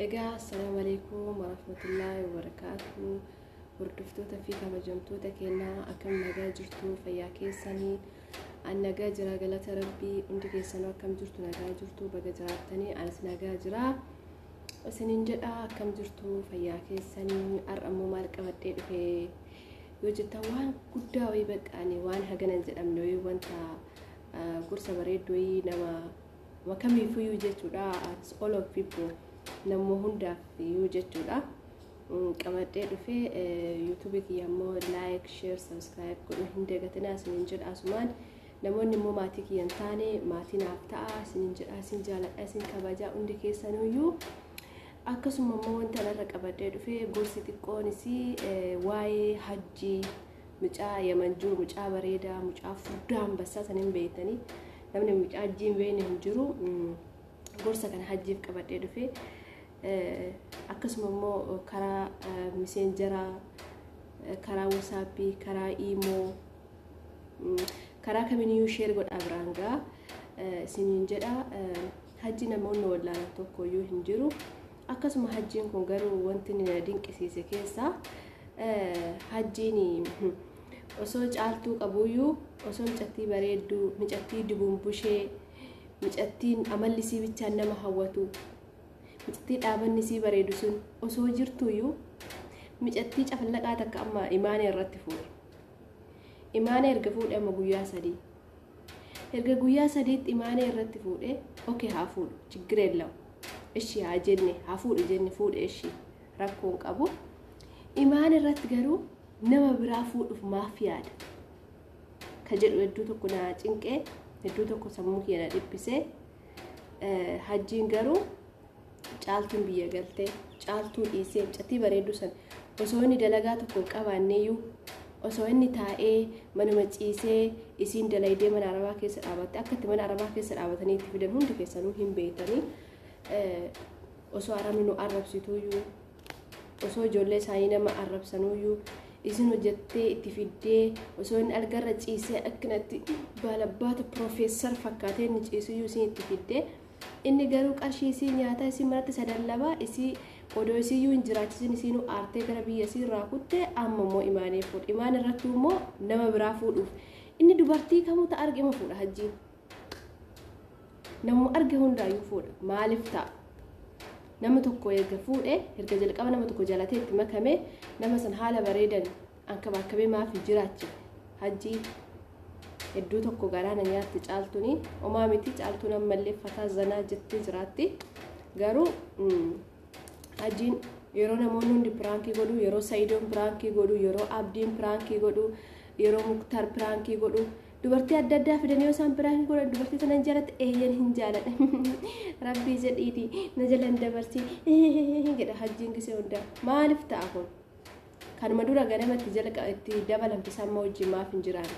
Egaa assalaamu alaikum warahmatullaahi wabarakaatu. Hordoftoota fi kabajamtoota keenyaa, akkam nagaa jirtu? Fayyaa keessanii? An nagaa jira, galata Rabbii. Hundi keessanuu akkam jirtu? Nagaa jirtu? Baga jiraattanii. Anis nagaa jira isiniin jedha. Akkam jirtu? Fayyaa keessanii? Har'a immoo maal qabadhee dhufe yoo jettan, waan guddaa wayii, baqqaanii waan hagana hin jedhamne wayii, wanta gorsa bareedduu wayii nama kamiifuyyuu jechuudha, all of people, nama hundaaf iyyuu jechuudha, qabadhee dhufe. YouTubeii kiyya immoo like, share, subscribe godhuu hin dagatinaa isiniin jedha. Asumaan namoonni immoo maatii kiyya hin taane maatii naaf ta'a isiniin jedha. Isin jaaladha, isin kabajaa hundi keessanuyyuu. Akkasuma immoo wanta irra qabadhee dhufe, gorsi xiqqoonis waa'ee Hajjii, mucaa Yaman jiru, mucaa bareedaa, mucaa furdaa ambassaa san hin beektanii. Namni mucaa Hajjii hin beekne hin jiru. Gorsa kana Hajjiif qabadhee dhufe. Akkasuma immoo karaa Messengeraa, karaa WhatsAppii, karaa Imo, karaa kaminiyyuu share godhaa biraan gaa isiniin jedha. Hajji namoonni wallaalan tokkoyyuu hin jiru. Akkasuma Hajjiin kun garuu wanti na dinqisiise keessaa, Hajjiin osoo Caaltuu qabuyyuu, osoo micattii bareedduu, micattii dubumbushee, micattiin amalli isii bichaan nama hawwatu, micattii dhaabanni isii bareedu sun osoo jirtuyyuu, micattii cafallaqaa takka amma Imaanee irratti fuudhe. Imaanee erga fuudhe amma guyyaa 3. Erga guyyaa 3tti Imaanee irratti fuudhe. Okay, haa fuudhu, ችግር የለው, ishi haa jenne, haa fuudhu jenne, fuudhe, ishi, rakkoon qabu. Imaan irratti garuu nama biraa fuudhuuf maaf yaada? Ka jedhu hedduu tokko na cinqee, hedduu tokko sammuu kiyya na dhiphisee. Hajjiin garuu Caaltuun biyya galtee Caaltuu dhiisee, mucattii bareedduu san, osoo inni dalagaa tokko hin qabaanneeyyuu, osoo inni taa'ee manuma ciisee, isiin dalaydee mana arabaa keessa dhaabatte, akka itti mana arabaa keessa dhaabatanii itti fidan hundi keessanuu hin beektanii, osoo arabni nu arrabsituuyyuu, osoo ijoollee isaanii nama arrabsanuuyyuu, isin hojjettee itti fiddee, osoo inni algarra ciisee akkanatti baalabbaata piroofeesar fakkaatee inni ciisuyyuu, isin itti fiddee, inni garuu qarshii isii nyaataa, isii manatti sadallabaa, isii odoo isiyyuu hin jiraachisin, isiinuu aartee gara biyya isii irraa kutte. Amma immoo Imaanee fuudhe. Imaan irrattuu immoo nama biraa fuudhuuf inni dubartii kamuu ta'a argima fuudha. Hajjiin namuma arge hundaayyuu fuudha. Maaliif ta'a? Nama tokko erga fuudhe, erga jalqaba nama tokko jalatee itti makame, nama san haala bareedan ankabaakkabee maaf hin jiraachifne Hajjii? Hedduu tokko garaa na nyaatti Caaltuuni. Homaa miti, Caaltuun ammallee fataa zanaa jettee jiraatti. Garuu Hajjiin yeroo namoonni hundi prankii godhu, yeroo Sa'idoon prankii godhu, yeroo Abdiin prankii godhu, yeroo Muktaar prankii godhu, dubartii adda addaa fidanii yoo isaan prankii godhan, dubartii sanan jaalatti, eeyyan hin jaaladha, Rabbii jedhiiti na jalan dabarsi jedha Hajjiin gisee hundaa. Maaliif ta'a kun? Kanuma dura ganamatti jalqa itti dabalamte samma wajjin maaf hin jiraanne?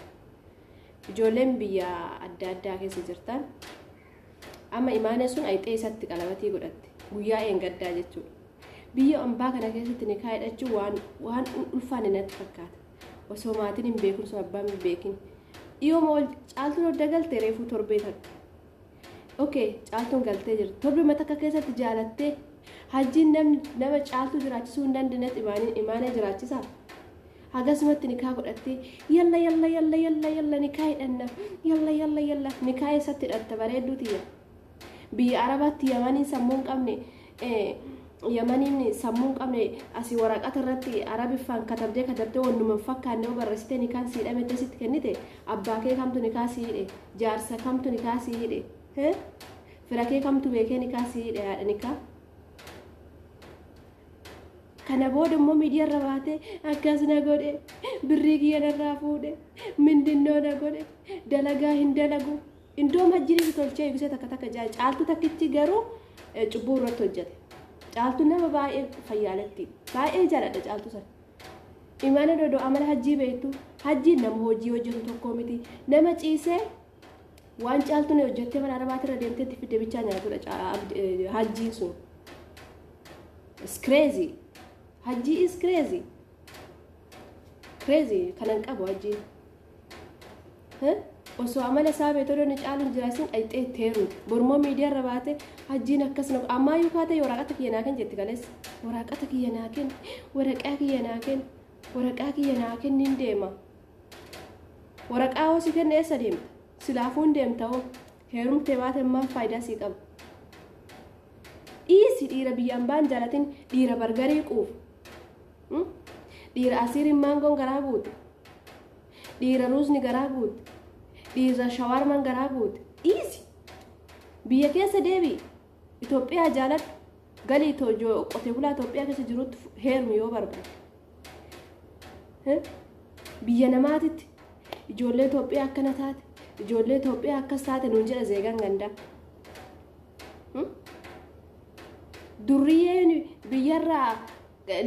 Ijoolleen biyya adda addaa keessa jirtan, amma Imaanee sun ayxee isatti qalabatii godhatte guyyaa eengaddaa jechuudha. Biyya ambaa kana keessatti nikaa hidhachuu waan ulfaanne natti fakkaata. Osoo maatiin hin beekin, osoo abbaan hin beekin, dhiyooma ol Caaltuun odda galte reefuu torbee takka. Okay, Caaltuun galtee jirti. Torbee takka keessatti jaalattee Hajjiin namni nama Caaltuu jiraachisuu hin dandeenyetti Imaanee jiraachisaa? Hagasumatti nikaa godhattee, yalla yalla yalla yalla yalla, nikaa hidhanna, yalla yalla yalla. Nikaa eessatti hidhatta, bareedduu tiyya? Biyya Arabaatti Yamaniin sammuu hin qabne, Yamaniin sammuu hin qabne, asii waraqata irratti Arabiffaan katabdee katabdee wannuma hin fakkaanne yoo barreessitee nikaan sii hidhame sitti kennite, abbaa kee kamtu nikaa sii hidhe? Jaarsa kamtu nikaa sii hidhe? Fira kee kamtu beekee nikaa sii hidhe, haadha nikaa? Kana booda immoo miidiyaa irra baatee akkas na godhe, birrii kiyya narraa fuudhe, mindinnoo na godhe, dalagaa hin dalagu. Indoom Hajjiin tolchee eegisee takka takka Caaltuu takkichi garuu cubbuu irratti hojjete. Caaltuu nama baay'ee fayyaaletti. Baay'ee jaaladha Caaltuu sana. Imaana dodoo amala Hajjii beektu. Hajjiin nama hojii hojjetu tokko miti. Nama ciisee waan Caaltuun hojjettee mana arabaatirra deemtee itti fidde bichaa nyaatudha Hajjiin sun. It's crazy. Hajji is crazy. Crazy kanan qabu Hajjiin. Osoo amala isaa beektuu inni caaluun jiraasin dhayxee itti heerumte. Bormoo miidiyaa irra baate hajjiin akkas na ammaayyuu kaatee waraqata kiyya naa kenni jetti kaleessa. Waraqata kiyya naa kenni, waraqaa kiyya naa kenni, waraqaa kiyya naa kenni hin deema. Waraqaa hoo si kenne eessa deemta? Silaafuu hin deemta hoo? Heerumtee baate maal faayidaa sii qaba? Dhiisi dhiira biyya ambaan jaalatin, dhiira bargarii quufu. Dhiira asiiriin maangoon garaa guute. Dhiira ruuzni garaa guute. Dhiira shawaarmaan garaa guute. Dhiisi. Biyya keessa deebi'i. Itoophiyaa jaaladhu. Galii qotee bulaa Itoophiyaa keessa jirutti heerumi yoo barbaade. Biyya namaatitti ijoollee Itoophiyaa akkana taate, ijoollee Itoophiyaa akkas taate nuun jedha zeegaan gandaa. Durriyyeen biyyarraa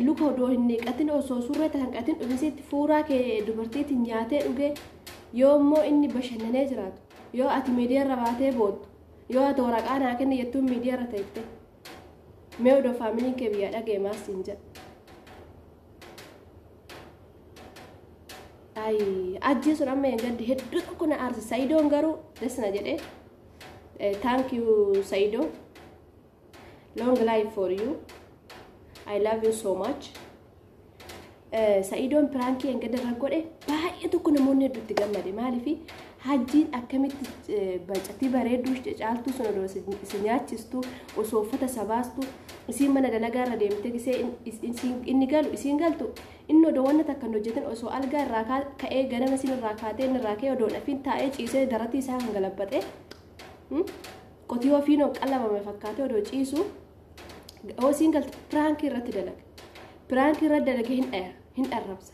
luka odoo hin neeqatin, osoo surree kan qatin dhufisitti fuuraa kee dubartiitiin nyaatee dhugee, yoo immoo inni bashannanee jiraatu, yoo ati miidiyaarra baatee boottu, yoo ati waraqaa naa kenni jettuun miidiyaarra teette, mee odoo faamiliin kee biyyaa dhaga'e maas siin jedha. Ajjii sun amma hin gaddi hedduu tokko na aarse. Sa'idoon garuu desna jedhee, thank you Sa'idoo, long life for you, I love you so much. Sa'idoon prankii hin gadda irra godhe baay'ee tokko namoonni hedduutti gammade. Maaliif hajjiin akkamitti bacatii bareedduu caaltuu sun odoo si nyaachistu, osoo uffata sabaastu, isiin mana dalagaa irra deemtee gisee inni galu isiin galtu, inni odoo wanna takka hin hojjetin, osoo algaa irraa ka'ee ganama isiin irraa kaatee inni irraa ka'ee odoo dhafiin taa'ee ciisee daratii isaa kan galabbate qotiyoo fiinoo qalabame fakkaatee odoo ciisu, yoo isiin galte prankii irratti dalaga. Prankii irratti dalagee hin dhaya, hin dharrabsa.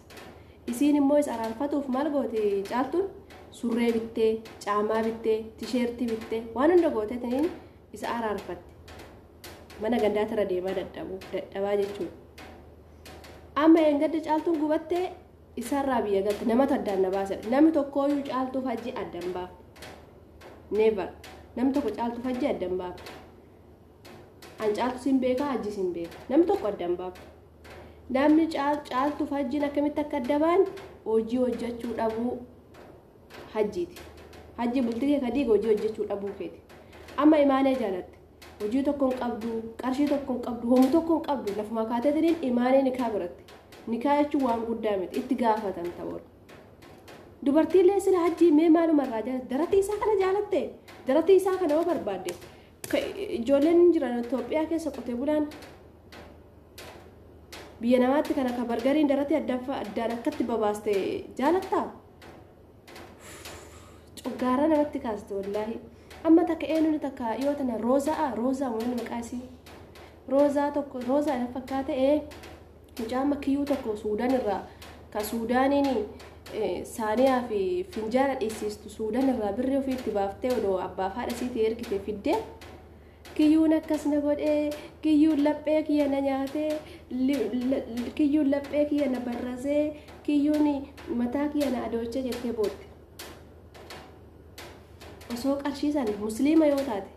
Isiin immoo isa araarfatuuf maal goote caaltuun? Surree bittee, caamaa bittee, tisheertii bittee, waan hunda gootee isa araarfatte. Mana gandaatirra deemaa dadhabuu dadhabaa jechuudha. Amma eengadda caaltuun gubattee isarraa biyya galte, namatu addaan na baasa. Namni tokkooyyuu caaltuuf hajji addan baafte. Never. Namni tokko caaltuuf hajji addan baafte. An caaltu sin beekaa, hajji sin beeka. Namni tokko addan baafte. Namni caaltuuf hajjiin akkamitti akka adda ba'an, hojii hojjechuu dhabuu hajjiiti. Hajji bultii kee kadii hojii hojjechuu dhabuu keeti. Amma imaanee jaalatte. Hojii tokko hin qabdu, qarshii tokko hin qabdu, homu tokko hin qabdu, lafuma kaateetiniin imaanee nikaa godhatte. Nikaa jechuun waan guddaa miti, itti gaafatamta boru. Dubartiillee sila hajjii mee maaluma irraa jaalatte? Daratii isaa kana jaalatte? Daratii isaa kana yoo barbaadde? Ijoolleen jiran Itoophiyaa keessa qotee bulaan biyya namaatti kana ka bargariin daratii addaan akkatti babaaste jaalattaa? Coggaarraa namatti kaaste wallaahi. Amma takka eenyuun takka yoo tana Roozaa, Roozaa moo inni maqaa isii? Roozaa tokko, Roozaa na fakkaate, mucaa amma kiyyuu tokko Suudaan irraa ka Suudaaniin saaniyaa fi finjaala dhiisistu, Suudaan irraa birrii ofii itti baaftee odoo abbaaf haadha isiitii ergite fiddee, kiyyuun akkas na godhee, kiyyuun laphee kiyya na nyaatee, kiyyuun laphee kiyya na barrasee, kiyyuun mataa kiyya na adoochee jettee bootte. Osoo qarshii san musliima yoo taate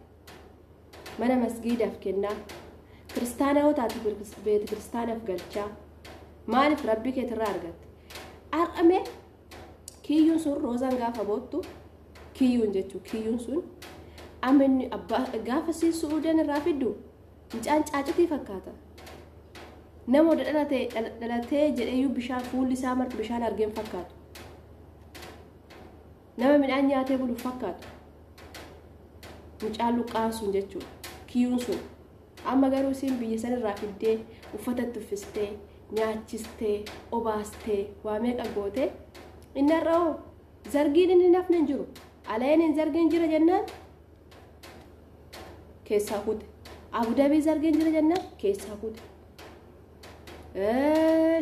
mana masgiidaaf kennaa, kiristaana yoo taate beeta kiristaanaaf galchaa, maaliif rabbii keetirraa argatte? Har'ame kiyyuun sun Roozaan gaafa boottu, kiyyuun jechuun kiyyuun sun amma inni abbaa gaafa si Su'uudaan irraa fiddu mucaan caacutii fakkaata. Nama oda dhalatee dhalatee jedheeyyuu bishaan fuulli isaa marti bishaan argeen fakkaatu. Nama midhaan nyaatee bulu fakkaatu. Mucaan luqqaan sun jechuudha. Kiyyuun sun. Amma garuu isiin biyya sanirraa fiddee uffata itti uffistee, nyaachistee, obaastee, waa meeqa gootee, inni har'a hoo zargiin inni nafni hin jiru. Alayeen hin zargiin jira jennaan keessaa kute. Abudabii zargiin jira jennaan keessaa kute.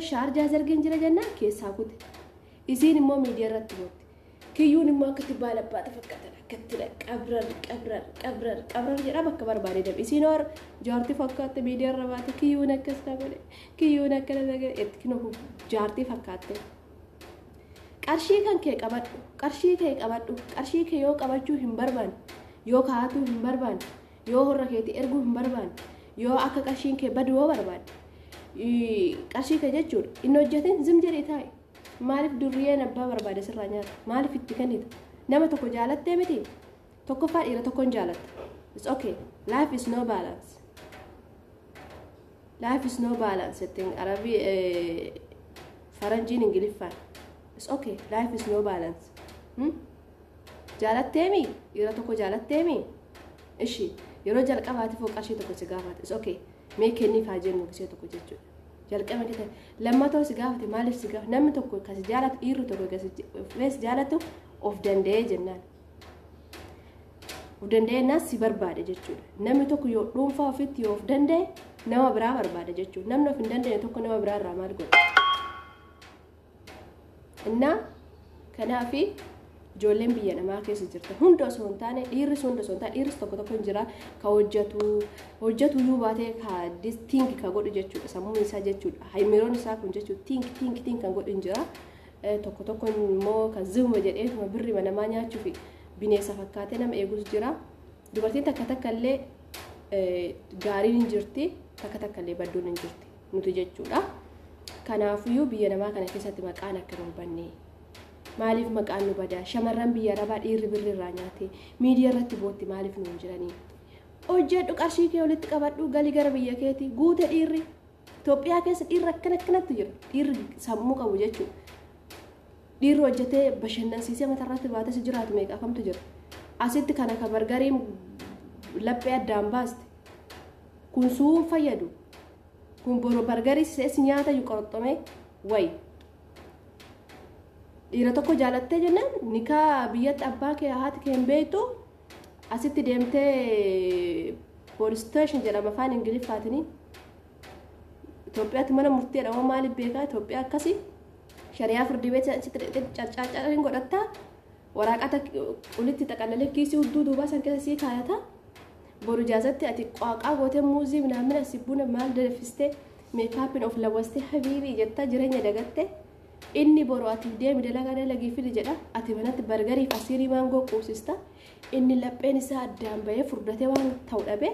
Shaarjaa zargiin jira jennaan keessaa kute. Isiin immoo miidiyaa irratti bootte. Kiyyuun immoo akkatti baala baata fakkaatan akkatti qabrar qabrar qabrar qabrar jedhaa bakka barbaade deema. Isiin hor jaartii fakkaatte miidiyaa irra baate, kiyyuun akkas na godhe, kiyyuun akkana na godhe, itti kinoo jaartii fakkaatte. Qarshii kan kee qabadhu, qarshii kee qabadhu, qarshii kee yoo qabachuu hin barbaanne, yoo kaa'atuu hin barbaanne, yoo horra keetii erguu hin barbaanne, yoo akka qarshiin kee badu yoo barbaadde, qarshii kee jechuudha inni hojjetin zim jedhee taa'i. Maaliif durriyyeen abbaa barbaade sirraa nyaata? Maaliif itti kennita? Nama tokko jaalattee miti, tokkoffaa dhiira tokkoon jaalatta. It's okay. Life is no balance. Life is no balance jetteen Arabii, faranjiin Ingiliffaan. It's okay. Life is no balance. Jaalatteemi, dhiira tokko jaalatteemi. Ishi yeroo jalqabaatiif qarshii tokko si gaafate. It's okay. Mee kenniif haa jennu gisee tokko jechuudha. Jalqaba keessa lammatoo si gaafate, maaliif si gaafate? Namni tokko kasi jaalatu, dhiirri tokko kasi jaalatu of danda'ee jennaan. Of danda'ee si barbaade jechuudha. Namni tokko yoo dhuunfaa ofitti yoo of danda'e nama biraa barbaada jechuudha. Namni of hin dandeenye tokko nama biraa irraa maal godha? Innaa kanaafi ijoolleen biyya namaa keessa jirtan hunda osoo hin taane, dhiirris hunda osoo hin taane, dhiirris tokko tokko hin jira ka hojjetu, hojjetu iyyuu baatee ka think ka godhu jechuudha, sammuun isaa jechuudha, haymiroon isaa kun jechuudha, think think think kan godhu hin jira. Tokko tokko immoo kan zimma jedheetuma birrima namaa nyaachuuf bineensa fakkaatee nama eegus jira. Dubartiin takka takka illee gaariin hin jirti, takka takka illee badduun hin jirti nuti jechuudha. Kanaafiyyuu biyya namaa kana keessatti maqaan akka hin banne. Maaliif maqaan nu badaa? Shamarran biyya Arabaa dhiirri birri irraa nyaate miidiyaa irratti bootti, maaliif nu hin jiranii? Hojjedhu, qarshii kee walitti qabadhu, galii gara biyya keetii guute. Dhiirri Itoophiyaa keessa dhiirri akkana akkanatti jira. Dhiirri sammuu qabu jechuudha. Dhiirri hojjetee bashannansiisee matarratti baatee si jiraatu meeqa kamtu jira? Asitti kana ka bargariin laphee addaan baaste kun suun fayyadu, kun boru bargarii si nyaata iyyuu qoroxxomee wayi. Dhiira tokko jaalattee jennaan nikaa biyyatti abbaa kee haati kee hin beektu, asitti deemtee police station jedhama afaan Ingiliffaatiin. Itoophiyaatti mana murtii jedhama, maaliif beekaa? Itoophiyaa akkasii shariyaa firdi beet carcaacariin godhattaa, waraaqata walitti xaqalalee kiisii hudduu duubaa san keessa sii kaayata. Boru jaazatti ati qaaqaa gootee muuzii minaamina si buna maal danfistee makeupiin of lawwastee habiibii jettaa jireenya dagatte. Inni boru ati deemi dalagaa dalagii fidi jedha, ati manatti bargariif asiirii maangoo quusista. Inni lapheen isaa addaan bahee furdatee waan ta'u dhabe.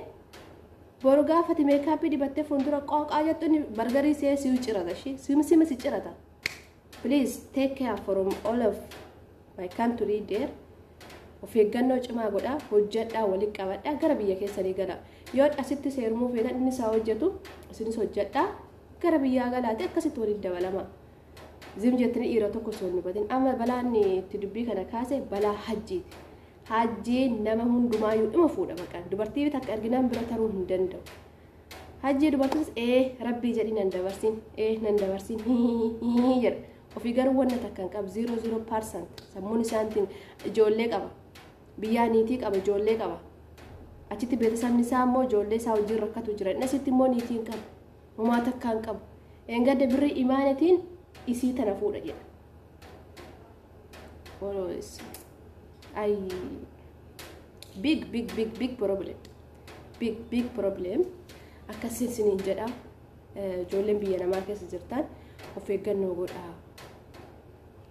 Boru gaafati makeup dibattee fuuldura qooqaa jettu, inni bargarii see si'u cirata, ishii simsima si cirata. Please take care from all of my country there. Of eeggannoo cimaa godhaa, hojjedhaa, walitti qabadhaa, gara biyya keessanii gala. Yoo asitti seerumuu feetan, inni isaa hojjetu, isinis hojjedhaa, gara biyyaa galaate akkasitti walitti dabalama. Zim jettanii dhiira tokko osoo hin hubatin. Amma balaan itti dubbii kana kaase balaa hajjiiti. Hajjiin nama hundumaayyuu dhima fuudha maqaan. Dubartii takka arginaan bira taruu hin danda'u. Hajjii dubartiis ee rabbii jedhi nan dabarsin, ee nan dabarsin jedha. Ofii garuu wanna takka hin qabu, 00%. Sammuun isaantiin ijoollee qaba. Biyyaa niitii qaba, ijoollee qaba. Achitti beeksisni isaa immoo ijoollee isaa wajjin rakkatu jira. Inni asitti immoo niitii hin qabu. Homaa takka hin qabu. Engadda birrii imaanetiin isii tana fuudha jedha. Always. Ay, big big big big problem. Big big problem. Akkasiin isiniin jedha. Ijoolleen biyya namaa keessa jirtan of eeggannoo godhaa.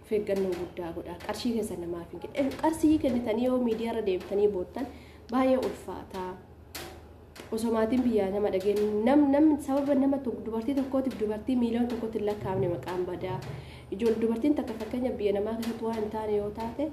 Of eeggannoo guddaa godhaa. Qarshii keessa namaaf hin kennu. Qarshii kennitanii yoo miidiyaarra deemtanii boottan baay'ee ulfaataa. Osoo maatiin biyyaa nama dhageen nam nam sababa nama dubartii tokkootiif dubartii miiliyoona tokkotti hin lakkaa'amne maqaan badaa. Ijoollee dubartiin takka fakkeenya biyya namaa keessatti waan hin taane yoo taate